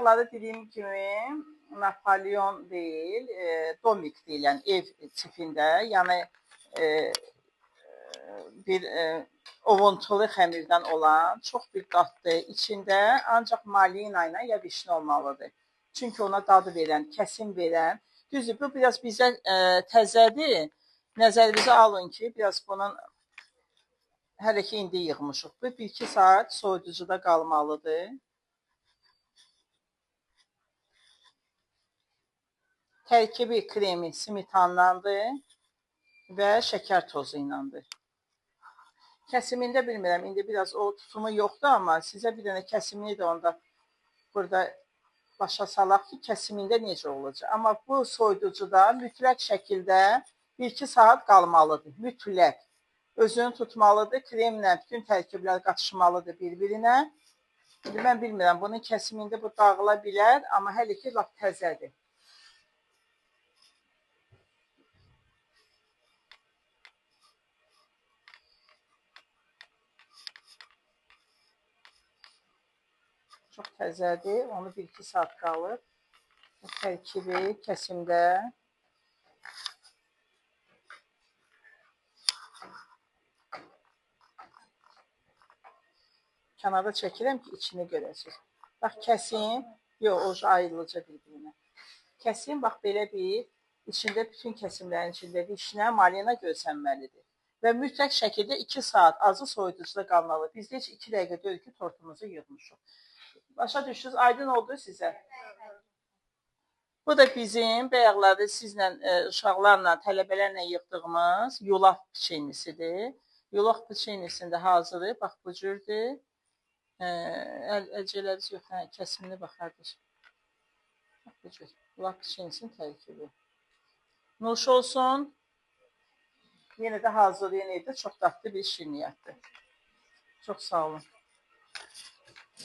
Bayaqları dediyim kimi Napolyon deyil, Domik deyilən ev tipində, yəni bir ovuntulu xəmirdən olan çox bir dadlı, içində ancaq malina ilə ya vişnə olmalıdır. Çünki ona dadı verən, kəsim verən. Düzdür, bu biraz bizə təzədir. Nəzərinizə alın ki, biraz bunun hələ ki indi yığmışıq. Bu 1-2 saat soyuducuda qalmalıdır. Tərkibi kremi smetandandır və şəkər tozu iləndir. Kəsimində bilmirəm, indi biraz o tutumu yoxdur, amma sizə bir dənə kəsimini də onda burada başa salaq ki, kəsimində necə olacaq. Amma bu soyuducuda mütləq şəkildə 1-2 saat qalmalıdır, mütləq. Özünü tutmalıdır, kremlə bütün tərkiblər qatışmalıdır bir-birinə. İndi mən bilmirəm, bunun kəsimində bu dağıla bilər, amma hələ ki lap təzədir. Çox təzədir, onu 1-2 saat qalır. Bu tərkibi kəsimdə. Kənarda çəkirəm ki, içini görəsiniz. Bax, kəsim, yox, o ayrılacaq bir-birinə. Kəsim, bax, belə bir, içində bütün kəsimlərin içində vişnə, malina görsənməlidir. Və mütləq şəkildə 2 saat azı soyuducuda qalmalı. Biz də heç 2 dəqiqə deyil ki, tortumuzu yığmışıq. Başa düşdünüz, aydın oldu sizə. Bu da bizim bayaqlarda sizlə, uşaqlarla, tələbələrlə yığdığımız yulaf piçenisidir. Yulaf piçenisində hazırı, bax bu cürdür. Əlcələriniz yox, hə, kəsimini baxardınız. Bax bu cür, yulaf piçenisinin tərkibi. Nuş olsun. Yenə də hazırlayan evdə çox dadlı bir şirniyyatdır. Çox sağ olun.